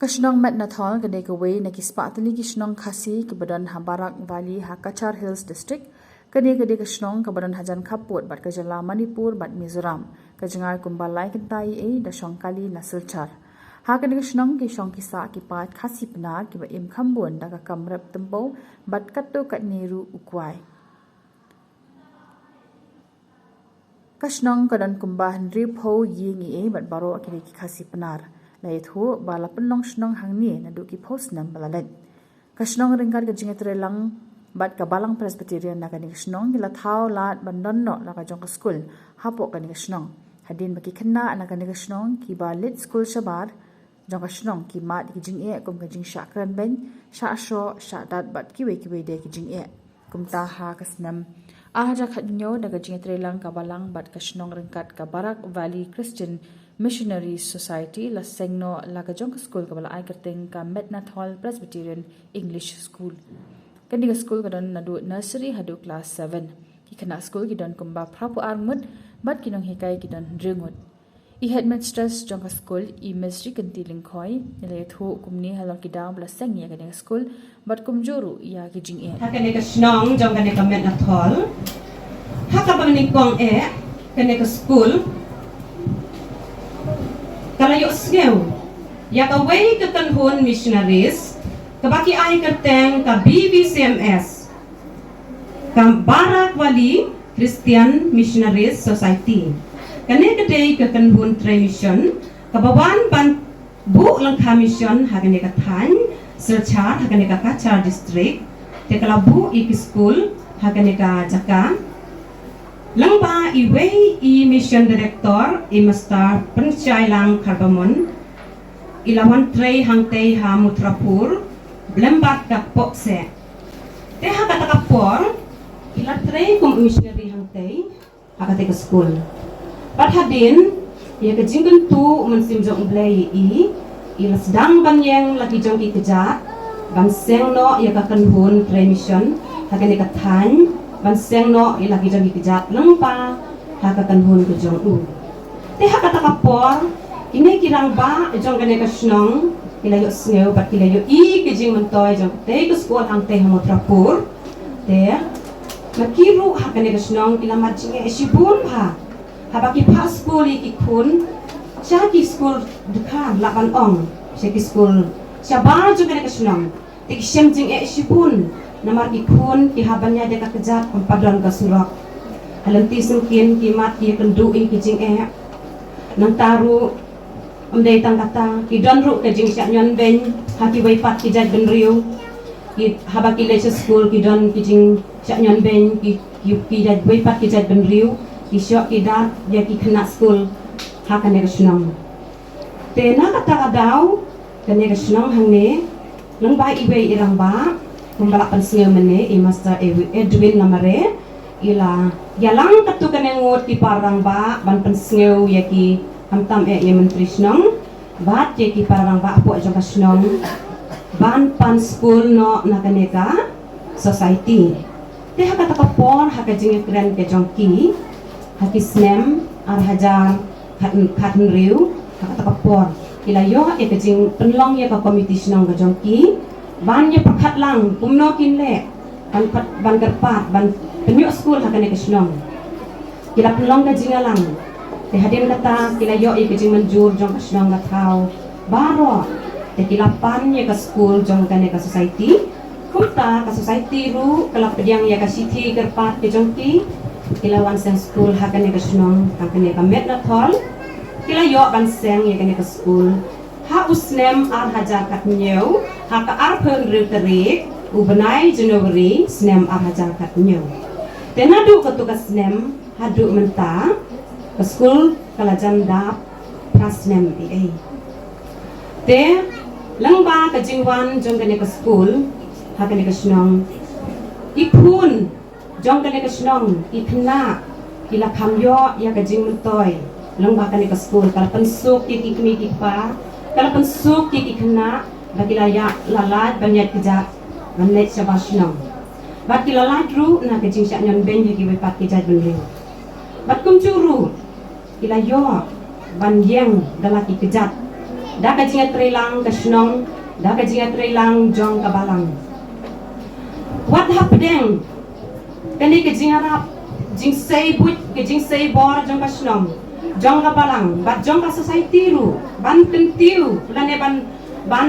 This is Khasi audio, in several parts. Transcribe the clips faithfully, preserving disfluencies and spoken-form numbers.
Ka shnong Metnathol ka dei kawei na ki spah tylli ki shnong Khasi kiba don ha Barak Valley ha Cachar Hills District. Kane ka dei ka shnong kaba don hajan khappud bad ka jylla Manipur bad Mizoram. Ka jngai kumba lai kynta eiei da shong kali na Silchar. Ha kane ka shnong ki shong ki sah ki paid Khasi Pnar kiba im kham bun da ka kam rep tympew bad katto katne ruh u kwai. Ka shnong ka don kumba hynriewphew ïing eiei bad baroh ki dei ki Khasi Pnar. La ïathuh ba la pynlong shnong hangne naduh ki phew snem ba la leit. Ka shnong ryngkat ka jingïatreilang bad ka Balang Presbyterian na kane ka shnong ki la thaw lad ban don noh la ka jong ka skul hapoh kane ka shnong. Hadien ba ki khynnah na kane ka shnong kiba leit skul shabar jong ka shnong ki mad ïa ki jingeh kum ka jingshah kren beiñ, shah shoh, shah dat bad kiwei kiwei de ki jingeh. Kumta ha ka snem ar hajar khathynñiew da ka jingïatreilang ka Balang bad ka shnong ryngkat ka Barak Valley Christian Missionary Society la seng noh la ka jong ka skul kaba la ai kyrteng ka Metnathol Presbyterian English School. Kane ka skul ka don naduh nursery haduh class seven. Ki khynnah skul ki don kumba phra phew ar ngut bad ki nonghikai ki don hynriew ngut. I headmistress jong ka skul, i Miss Rikynti Lyngkhoi, i la ïathuh kumne halor ki daw ba la seng ïa kane ka skul bad kumjuh ruh ïa ki jingeh. Ha kane ka shnong jong kane ka Metnathol, ha kaba nyngkong eh kane ka skul ka la ïohsngew ïa kawei ka kynhun missionaries kaba ki ai kyrteng ka B V C M S, ka Barak Valley Christian Missionaries Society. Kane ka dei ka kynhun trei mission kaba wan ban buh lyngkha mission ha kane ka thaiñ Silchar, ha kane ka Cachar District. Te ka la buh ïa ki skul ha kane ka jaka. Lyngba iwei i mission director, i Mister Pynshailang Kharbamon, i la wan trei hangtei ha Mutrapur, lem bad ka Pokse. Te ha kata ka por i la trei kum missionary hangtei ha kata ka skul. Bad hadien ïa ka jingkyntu mynsiem jong U Blei ïa i, i la sdang ban ïeng la ki jong ki kjat ban seng noh ïa ka kynhun trei mission ha kane ka thaiñ, ban seng noh ïa la ki jong ki kjat lyngba ha ka kynhun ka jong u. Te ha kata ka por kine ki rangbah jong kane ka shnong ki la ïohsngew bad ki la ïohi ka jingmyntoi jong katei ka skul hangtei ha Mutrapur. Te ma ki ruh ha kane ka shnong ki la mad jingeh shibun bha haba ki phah skul ïa ki khun sha ki skul dkhar, lah ban ong sha ki skul shabar jong kane ka shnong. Te ki shem jingeh shibun namar ki khun ki hap ban ïaid da ka kjat, ym pat don ka surok. Ha lynti syngkien ki mad ki ïakynduh ïa ki jingeh. Nangta ruh ym dei tang kata, ki don ruh ka jingshah ñion beiñ ha kiwei pat ki jaitbynriew. Ki, haba ki leit sha skul ki don ki jingshah ñion beiñ, ki, ki, ki jait, wei pat ki jaitbynriew ki shoh ki dap ïa ki khynnah skul ha kane ka shnong. Te na kata ka daw kane ka shnong hangne, lyngba iwei i rangbah kumba la pynsngew mynne, i Master Edwin Lamare, i la ïalang katto katne ngut ki para rangbah ban pynsngew ïa ki, khamtam eh ïa myntri shnong bad ïa ki para rangbah hapoh jong ka shnong ban pan skul noh na kane ka society. Te ha kata ka por, ha ka jingïakren ka jong ki ha ki snem ar hajar khat, khathynriew, ha kata ka por ki la ïoh ïa ka jingpynlong ïa ka komiti shnong ka jong ki ban ïa pyrkhat lang kumno kin leh ban kyrpad, ban kyrpad ban pynïoh skul ha kane ka shnong. Ki la pynlong ka jingïalang. Te hadien kata ki la ïoh ïa ka jingmynjur jong ka shnong ka thaw baroh. Te ki la pan ïa ka skul jong kane ka society. Kumta ka society ruh ka la pdiang ïa ka shithi kyrpad ka jong ki. Ki la wan seng skul ha kane ka shnong, ha kane ka Metnathol. Ki la ïoh ban seng ïa kane ka skul ha u snem ar hajar khathynñiew, ha ka arphew hynriew tarik u bnai January snem ar hajar khathynñiew. Te naduh kato ka snem haduh mynta, ka skul ka la jan dap phra snem eiei. Te lyngba ka jingwan jong kane ka skul ha kane ka shnong, ki khun jong kane ka shnong, ki khynnah ki la kham ïoh ïa ka jingmyntoi lyngba kane ka skul. Ka la pynsuk ïa ki kmie ki kpa, ka la pynsuk ïa ki khynnah ba ki la ïa, la lait ban ïaid kjat ban leit shabar shnong. Bad ki la lait ruh na ka jingshah ñion beiñ ha kiwei pat ki jaitbynriew. Bad kumjuh ruh ki la ïoh ban ïeng da la ki kjat Da ka jingïatreilang ka shnong, da ka jingïatreilang jong ka balang. Wat hapdeng kane ka jingïarap, jingsei buit, ka jingsei bor jong ka shnong, jong ka balang, bad jong ka society ruh, ban kyntiew lane ban, ban,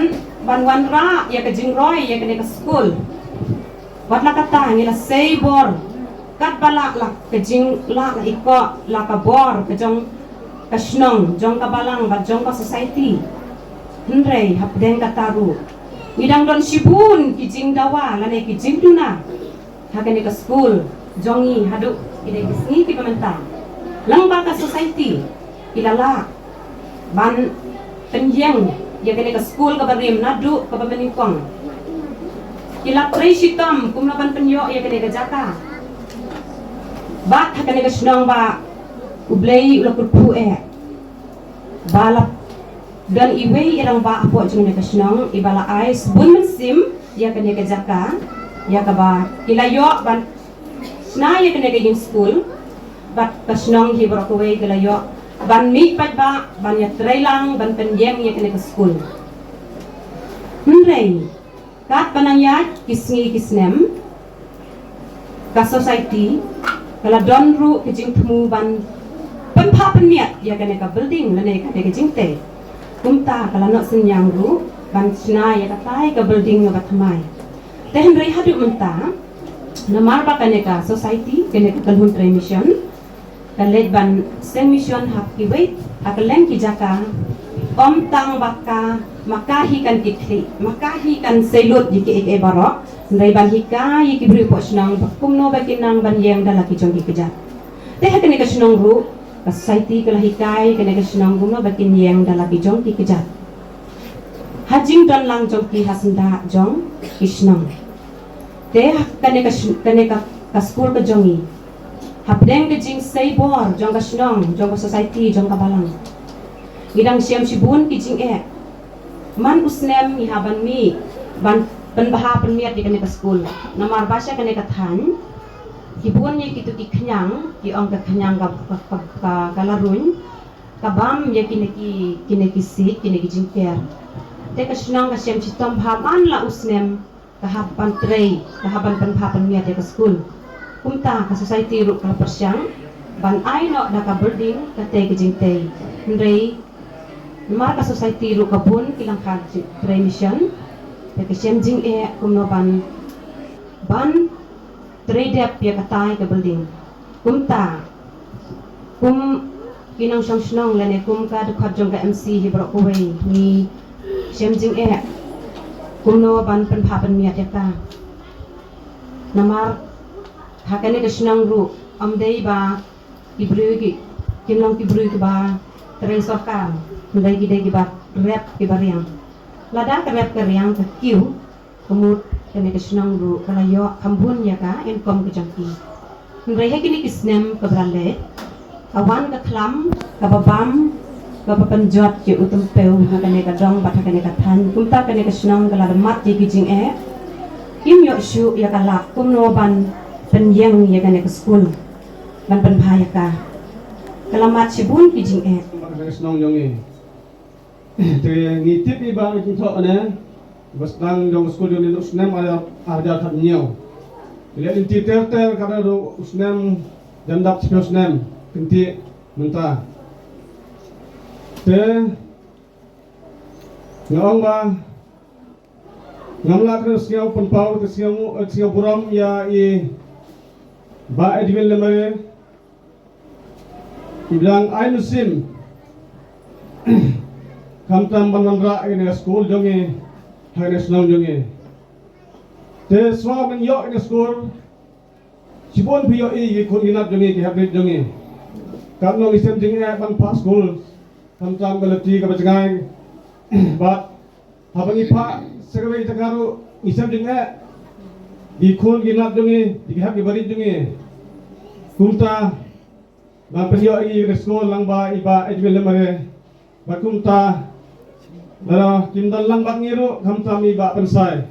ban wanrah ïa ka jingroi ïa kane ka skul. Wat la katta ngi la sei bor katba lah, la ka jinglah, la i koh, la ka bor ka jong ka shnong, jong ka balang bad jong ka society. Hynrei hapdeng kata ruh ngi dang don shibun ki jingdawa lane ki jingduna ha kane ka skul jong ngi haduh kine ki sngi kiba mynta. Lyngba ka society ki la lah ban pynïeng ïa kane ka skul kaba rim naduh kaba mynnyngkong. Ki la trei shitom kumno ban pynïoh ïa kane ka jaka. Bad ha kane ka shnong ba U Blei u la kyrkhu eh, ba la don iwei i rangbah hapoh jong kane ka shnong iba la ai sbun mynsiem ïa kane ka jaka, ïa kaba ki la ïoh ban shna ïa kane ka ïing skul. Bad ka shnong hi baroh kawei ka la ïoh ban mih paidbah ban ïatreilang ban pynïeng ïa kane ka skul. Hynrei katba nang ïaid ki sngi ki snem, ka society ka la don ruh ka jingthmu ban pynphah pynmiat ïa kane ka building lane kane ka jingtei. Kumta ka la noh synñiang ruh ban shna ïa katai ka building kaba thymmai. Te hynrei haduh mynta, namar ba kane ka society, kane ka Kynhun Trei Mission, ka leit ban seng mission ha kiwei ha kylleng ki jaka, ym tang ba ka, ma ka hi kan kit khlieh, ma ka hi kan sei lut ïa kiei kiei baroh, hynrei ban hikai ïa ki briew hapoh shnong ba kumno ba kin nang ban ïeng da la ki jong ki kjat. Te ha kane ka shnong ruh, ka society ka la hikai kane ka shnong kumno ba kin ïeng da la ki jong ki kjat ha jingdon lang jong ki ha syndah jong ki shnong. Te ha kane ka sn-, kane ka, ka skul ka jong ngi, hapdeng ka jingsei bor jong ka shnong, jong ka society, jong ka balang, ngi dang shem shibun ki jingeh. Man u snem ngi hap ban mih ban pynbha pynmiat ïa kane ka skul. Namar ba sha kane ka thaiñ, ki bun ïa kitu ki khñiang, ki ong ka khñiang ka, ka, ka, ka, ka la ruñ, ka bam ïa kine ki, kine ki siej, kine ki jingker. Te ka shnong ka shem shitom bha man la u snem ka hap ban trei, ka hap ban pynbha pynmiat ïa ka skul. Kumta ka society ruh ka la pyrshang ban ai noh da ka building katei ka jingtei. Hynrei namar ka society ruh ka bun ki lyngkha Trei Mission, te ka shem jingeh kumno ban, ban trei dep ïa katai ka building. Kumta, kum ki nongshong shnong lane kum ka dkhot jong ka M C hi baroh kawei ngi shem jingeh kumno ban pynbha pynmiat ïa ka. Namar ha kane ka shnong ruh ym dei ba ki briew ki, kin long ki briew kiba trei sorkar, hynrei ki dei kiba rep kiba riang. Lada ka rep ka riang ka kiew, ka mut kane ka shnong ruh ka la ïoh kham bun ïa ka income ka jong ki. Hynrei ha kine ki snem kaba la leit, ka wan ka khlam kaba bam kaba pynjot ïa u tympew ha kane ka dong bad ha kane ka thaiñ. Kumta kane ka shnong ka la da mad ïa ki jingeh. Kim ïoh shuh ïa ka lad kumno ban pynïeng ïa kane ka skul, ban pynbha ïa ka. Ka la mad shibun ki jingeh. Bad kane ka shnong jong ngi. Te ngi tip i ba ngi thoh ne, ba sdang jong skul jong ngi u snem ar, ar hajar khathynñiew. Leh lynti ter ter, ka dei u snem jan dap shiphew snem kynthih mynta. Te nga ong ba ngam lah kren sngew pynpaw, te sngew, sngew burom ïa i Bah Edwin Lemare. Biang ai mynsiem khamtam ban wanrah ïa kane ka skul jong ngi ha kane ka shnong jong ngi. Te shuwa ban ïoh ïa kane ka skul, shibun phi ïohi ïa ki khun ki nat jong ngi, ki hapdeng jong ngi. Katno ngi shem jingeh ban phah skul, khamtam ka lynti kaba jngai. Bad haba ngi phah sha kawei ka jaka ruh ngi shem jingeh, ki khun ki nat jong ngi, ki hep ki barit jong ngi. Kumta ban pynïoh ïa ngi ka skul lang ba i Bah Edwin Lemare. Bad kumta lada kim don lang bad ngi ruh, khamtam i Bah Pynsai,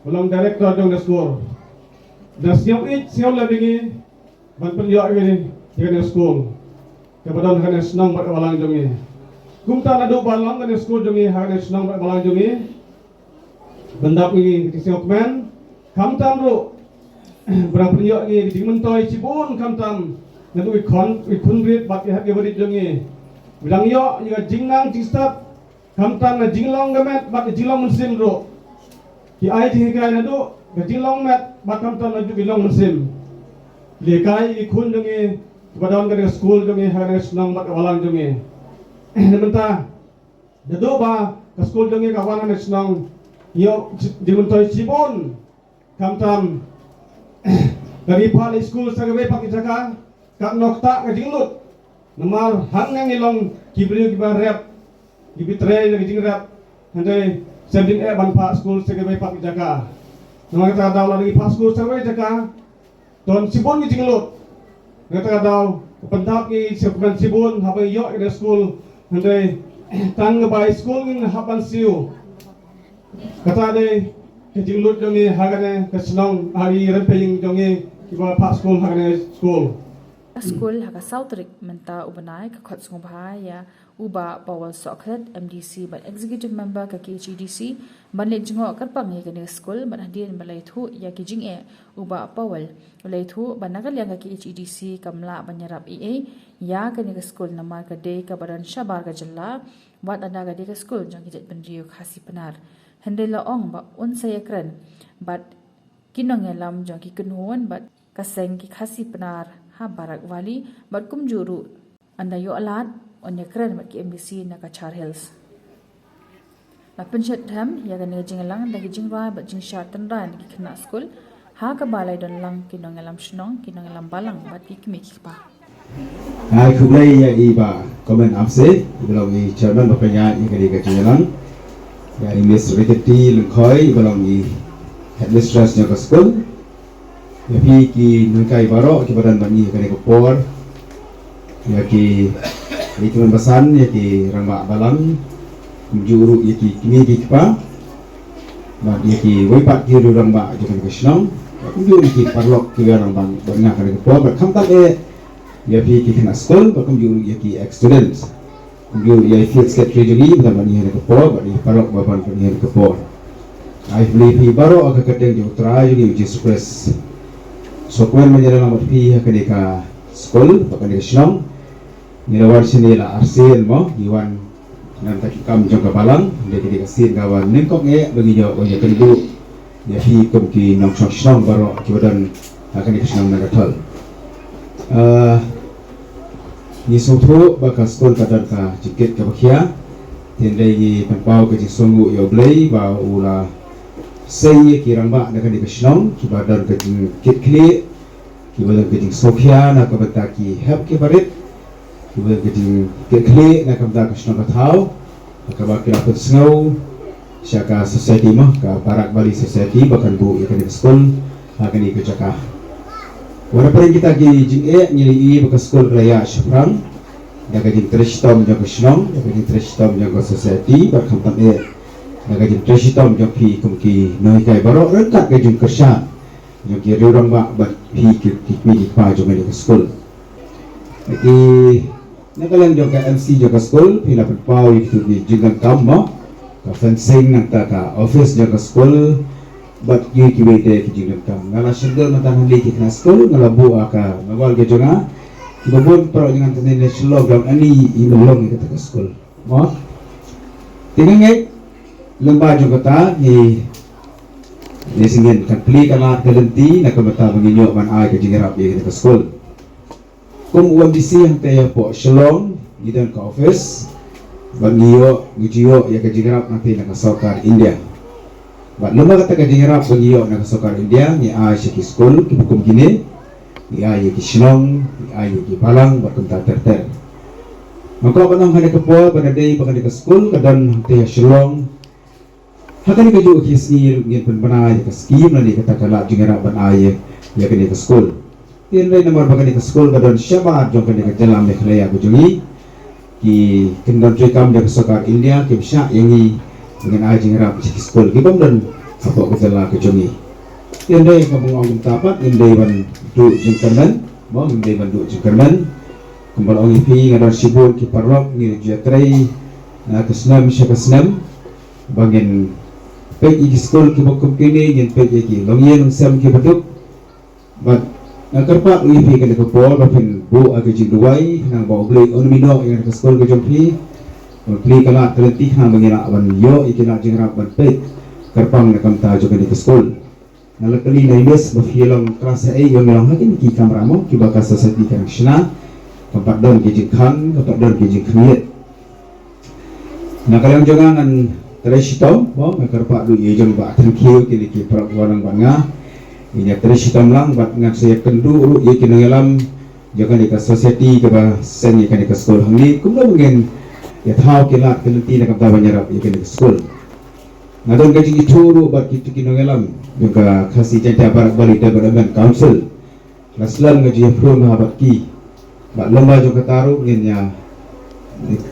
ba long director jong ka skul. Da sngew ïeit sngew lem ïa ngi ban pynïoh ïa ngi ïa kane ka skul kaba don ha kane ka shnong bad ka balang jong ngi. Kumta naduh ba long kane ka skul jong ngi ha kane ka shnong bad balang jong ngi, ban dap ngi ka jingsngewkmen, khamtam ruh ba dang pynïoh ngi ka jingmyntoi shibun, khamtam naduh ki khun, ki khun rit bad ki hep ki barit jong ngi, ba dang ïoh ïa ka jingnang jingstad, khamtam na jinglong ka met bad ka jinglong mynsiem ruh. Ki ai jinghikai naduh ka jinglong met bad khamtam naduh ka jinglong mynsiem. Ki hikai ïa ki khun jong ngi kiba don kane ka skul jong ngi ha kane ka shnong bad ka balang jong ngi. Te mynta, naduh ba ka skul jong ngi ka wan ha kane ka shnong, ïoh jingmyntoi shibun, khamtam lada ngi phah leit skul sha kawei pat ki jaka, katno ktah ka jinglut. Namar hangne ngi long ki briew kiba rep, kiba trei da ka jingrep, hynrei shem jingeh ban phah skul sha kawei pat ki jaka. Namar kata ka daw lada ngi phah skul sha kawei jaka, don shibun ki jinglut. Namar kata ka daw ka pyndap ngi sha ka bynta shibun haba ïoh ïa ka skul, hynrei tang ka bai skul ngin hap ban siew. Kata dei ka jinglut jong ngi ha kane ka shnong, ha ki rympei jong ngi kiba phah skul ha kane ka skul. Ka skul ha ka saw tarik mynta u bnai ka khot sngewbha ïa u Bah Powell Sohkhlet, M D C bad Executive Member ka K H A D C, ban leit jngoh kyrpang ïa kane ka skul bad hadien ba la ïathuh ïa ki jingeh, u Bah Powell u la ïathuh ba na ka liang ka K H A D C kam lah ban ïarap ei ei ïa kane ka skul namar ka dei kaba don shabar ka jylla, wat lada ka dei ka skul jong ki jaitbynriew Khasi Pnar. Hynrei la ong ba un sa ïakren bad ki nongïalam jong ki kynhun bad ka seng ki Khasi Pnar ha Barak Valley bad kumjuh ruh ynda ïoh lad un ïakren bad ki M D C na Cachar Hills. La pynshet them ïa kane ka jingïalang da ki jingrwai bad jingshah tynrai na ki khynnah skul, ha kaba la ïadon lang ki nongïalam shnong, ki nongïalam balang bad ki kmie ki kpa. Ai khublei ïa i Bah Comment Amse, i ba long i chairman ba pynïaid ïa kane ka jingïalang. Ïa i Miss Riketi Lyngkhoi, i ba long i headmistress jong ka skul. Ïa phi ki nonghikai baroh kiba don bad ngi ha kane ka por. Ïa ki, ïa ki nongbasan, ïa ki rangbah balang. Kumjuh ruh ïa ki kmie ki kpa. Bad ïa kiwei pat ki rangbah jong kane ka shnong. Bad kumjuh ïa ki paralok kiba rangbah bad nga ha kane ka por. Bad khamtam eh ïa phi ki khynnah skul, bad kumjuh ruh ïa ki ex students. Kumjuh ïa i field secretary jong ngi, bad ban ïa kane ka por, bad ïa paralok ba ban ïa kane ka por. Ai khublei phi baroh ha ka kyrteng jong u Trai jong ngi u Jisu Khrist. Sngewkmen ban ïadon lang bad phi ha kane ka skul, bad kane ka shnong. Ngi la wan shane la arsien mo, ngi wan na ka bynta ki kam jong ka balang, hynrei kane ka sien ka wan nyngkong eh ba ngi ïoh ban ïakynduh ïa phi kum ki nongshong shnong baroh kiba don ha kane ka shnong Nongkynthol. Ah, ngi sngewthuh ba ka skul ka don ka jingkit kaba khia. Te hynrei ngi pynpaw ka jingsngewnguh ïa U Blei ba u la sei ïa ki rangbah na kane ka shnong kiba don ka jingkit khlieh, kiba don ka jingsngewkhia na ka bynta ki hep ki barit, kiba don ka jingkit khlieh na ka bynta ka shnong ka thaw, ha kaba ki la pynsngew sha ka society mo, ka Barak Valley Society, ba kan buh ïa kane ka skul ha kane ka jaka. Wat la pdeng kita ki jingeh, ngi la ïohi ba ka skul ka la ïaid shaphrang da ka jingtrei shitom jong ka shnong, da ka jingtrei shitom jong ka society, bad khamtam eh da ka jingtrei shitom jong phi kum ki nonghikai baroh ryngkat ka jingkyrshan jong ki rangbah bad phi ki, ki kmie ki kpa jong kane ka skul. Ki, na ka liang jong ka M C jong ka skul, phi la pynpaw ïa kito ki jingdonkam mo, ka fencing nangta ka office jong ka skul, bad kiwei kiwei de ki jingdonkam. Nga la shim dur mynta hangne ki khynnah skul, nga la buh ha ka mobile ka jong nga, kiba bun paralok jong nga hangne na Shillong ba ong ani i ban long ïa kata ka skul. Mo. Te nga ngeit lyngba jong kata ngi, ngi sngewthuh kan plie ka lad ka lynti na ka bynta ba ngin ïoh ban ai ka jingïarap ïa kane ka skul. Kum u M D C hangta hapoh Shillong ngi don ka office bad ngi ïoh, ngi ju ïoh ïa ka jingïarap na ka bynta ka sorkar India. Bad lyngba kata ka jingïarap ba ngi ïoh na ka sorkar India ngi ai sha ki skul kiba kum kine, ngi ai ïa ki shnong, ngi ai ïa ki balang bad kumta ter ter. Nga kwah ban ong ha kane ka por ba na dei ba kane ka skul ka don hangta ha Shillong. Ha kane kajuh ka sngi ngin pynbna ïa ka skim lane kata ka lad jingïarap ban ai ïa, ïa kane ka skul. Te hynrei namar ba kane ka skul ka don shabar jong kane ka jylla Meghalaya ka jong ngi, ki kyndon treikam jong ka sorkar India kim shah ïa ngi ba ngin ai jingïarap sha ki skul kibym don hapoh ka jylla ka jong ngi. Te hynrei kaba nga ong mynta pat ngim dei ban duh jingkyrmen, mo, ngim dei ban duh jingkyrmen. Kumba la ong ïa phi, nga don shibun ki paralok ngi ju ïatrei Na ka snem sha ka snem ba ngin peit ïa ki skul kiba kum kine, ngin peit ïa ki longïing longsem kiba duk. Bad nga kyrpad ïa phi kane ka por ba phin buh ïa ka jingduwai khnang ba U Blei un ym ïehnoh ïa ka skul ka jong phi. Bad plie ka lad ka lynti khnang ba ngin lah ban ïoh ïa ki lad jingïarap ban peit kyrpang na ka bynta jong kane ka skul. Nga la kylli na i miss ba phi long klas haei, ïa me long ha kine ki kamra mo kiba ka society ka nang shna, kam pat don ki jingkhang, kam pat don ki jingkhmied. Na ka liang jong nga ngan trei shitom mo, nga kyrpad ruh ïa i jong Bah Thangkhiew, kine ki paralok ba nang bad nga. Ïa nga trei shitom lang bad ngan sa ïakynduh ruh ïa ki nongïalam jong kane ka society kaba seng ïa kane ka skul hangne, kumno ba ngin ïa thaw ki lad ki lynti na ka bynta ban ïarap ïa kane ka skul. Nga don ka jingithuh ruh bad kito ki nongïalam jong ka Khasi Jaintia Barak Valley Development Council. La slem nga ju ïapyrshah bad ki. Bad lem bad jong kata ruh ngin ïa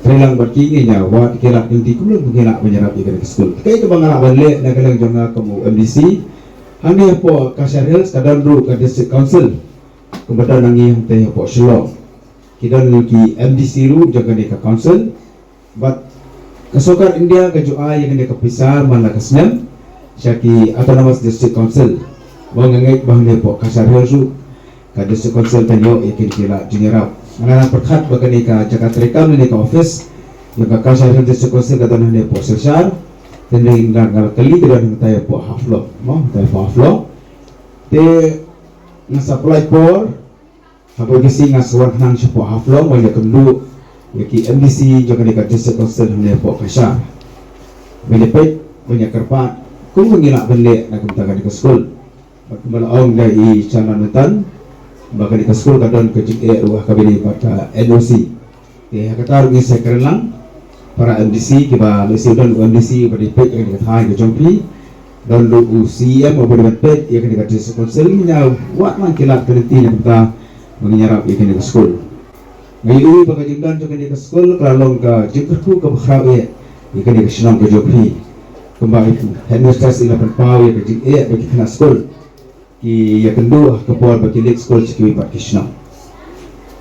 trei lang bad ki, ngin ïa wad ki lad ki lynti kumno ba ngin lah ban ïarap ïa kane ka skul. Kaei kaba nga lah ban leh na ka liang jong nga kum u M D C. Hangne hapoh Cachar Hills ka don ruh ka District Council. Kumba don na ngi hangtei hapoh Shillong. Ki don ki M D C ruh jong kane ka council. Bad ka sorkar India ka ju ai ïa kane ka pisa man la ka snem sha ki Autonomous District Council. Ba nga ngeit ba hangne hapoh Cachar Hills ruh ka District Council kan ïoh ïa kine ki lad jingïarap. Nga la pyrkhat ba kane ka jaka treikam ne ka office jong ka Cachar Hills District Council ka don hangne hapoh Silchar. Te nga la kylli ka don hangtai hapoh Haflong mo, hangtai hapoh Haflong. Te nga sa pynlait por haba ki sngi nga sa wan khnang shapoh Haflong ban ïakynduh ïa ki M D C jong kane ka District Council hangne hapoh Cachar. Ban ïa peit, ban ïa kyrpad kumno ngi lah ban leh na ka bynta kane ka skul. Bad kumba la ong da i Chairman mynta ba kane ka skul ka don ka jingeh ruh ha kaba ïadei bad ka N O C. Te ha kata ruh ngin sa kren lang para M D C kiba lehse don u M D C uba dei peit ïa kane ka thaiñ ka jong phi. Don ruh u C E M uba dei ban peit ïa kane ka District Council, ngin ïa wad lang ki lad ki lynti na ka bynta ba ngin ïarap ïa kane ka skul. Nga ïohi ba ka jingdon jong kane ka skul ka la long ka jingkyrkhu kaba khraw eh ïa kane ka shnong ka jong phi. Kumba i Headmistress i la pynpaw ïa ka jingeh ba ki khynnah skul ki ïakynduh ha ka por ba ki leit skul sha kiwei pat ki shnong.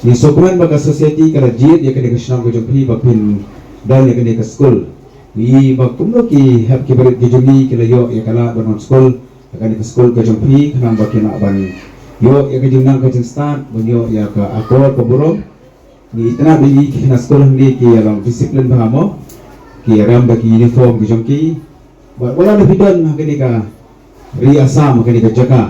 Ngi sngewkmen ba ka society ka la jied ïa kane ka shnong ka jong phi ba phin don ïa kane ka skul. Ngi ba kumno ki hep ki barit ki jong ngi ki la ïoh ïa ka lad ban wan skul ha kane ka skul ka jong phi khnang ba kin lah ban ïoh ïa ka jingnang ka jingstad, ban ïoh ïa ka akor ka burom. Ngi itynnad ba ïa ki khynnah skul hangne ki ïa long discipline bha mo, ki ïa rem da ki uniform ki jong ki. Bad wat la da phi don ha kane ka ri Assam, ha kane ka jaka,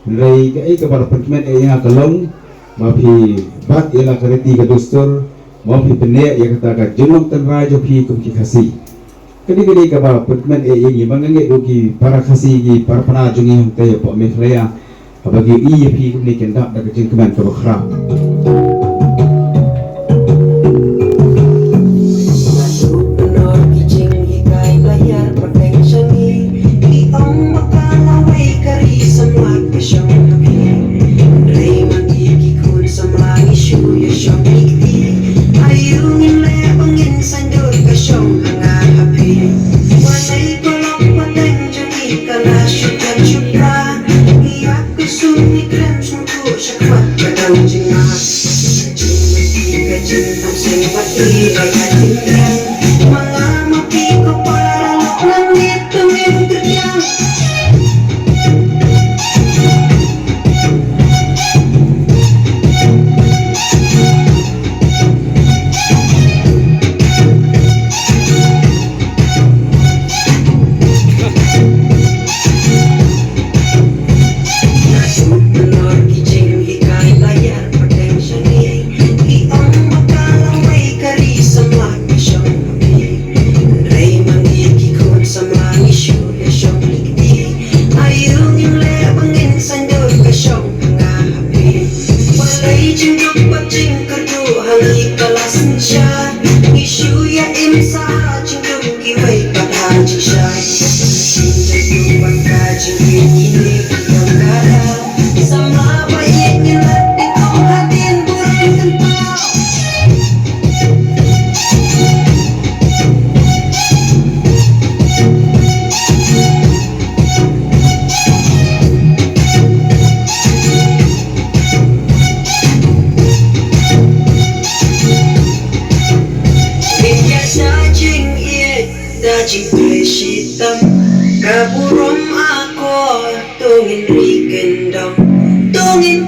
hynrei kaei kaba la pynkmen eh ïa nga ka long ba phi bat ïa la ka riti ka dustur, mo, phi pynneh ïa kata ka jinglong tynrai jong phi kum ki Khasi. Kane ka dei kaba pynkmen eh ïa ngi, ba nga ngeit ruh ki para Khasi, ki para Pnar jong ngi hangtei hapoh Meghalaya, haba ki ïohi ïa phi kumne kin dap da ka jingkmen kaba khraw. Jingtrei shitom ka burom akor, to ngin ri kyndong, to ngin